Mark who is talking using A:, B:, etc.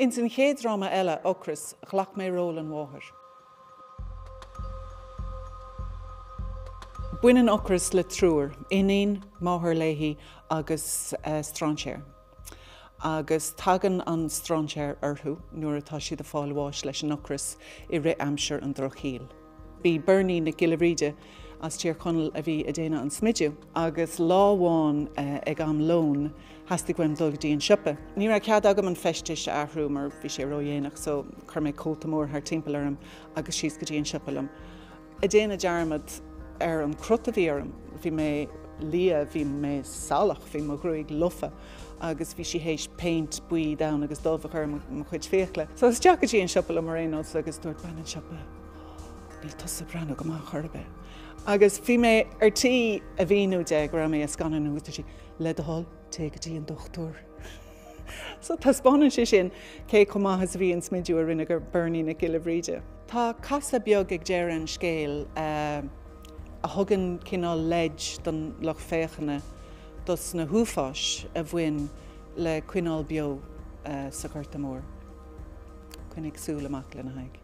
A: Ins an chéad dráma eile, Ocras, ghlac mé ról an mháthair. Baineann Ocras le triúr, iníon, máthair léi agus strainséir. Agus tagann an strainséir orthu nuair atá siad ag fáil bháis leis an ocras i rith aimsir an Drochshaoil. B'í Bernie Nic Giolla Bhríde as Tír Chonaill a bhí ag déanamh an smidiú agus lá amháin ag am lóin theastaigh uaim dul go dtí an siopa. Ní raibh cead agam an feisteas a athrú mar bhí sé ródhéanach so chuir mé cóta mór thar timpeall orm agus síos go dtí an siopa liom. Ag déanamh dearmad ar an crot a bhí orm, bhí mé liath, bhí mé salach, bhí mo ghruaig lofa agus bhí sí théis péint buí, donn agus dubh a chur ar mo chuid fiacla. So isteach go dtí an siopa liom ar aon nós agus dúirt bean an siopa, níl tusa ag breathnú go maith chor ar bith. Agus bhí mé ar tí a mhíniú di go raibh mé ag scannánú agus dúirt sí, le do thoil, téigh go dtí an dochtúir. So taispeánann sé sin cé chomh maith is a bhí an smidiú a rinne Bernie Nic Giolla Bhríde. Tá casadh beag ag deireadh an scéil a thugann cineál leid don lucht féachana dos na huafáis a bhain le coinneáil beo sa Ghorta Mór. Coinnigh súil amach lena haghaidh.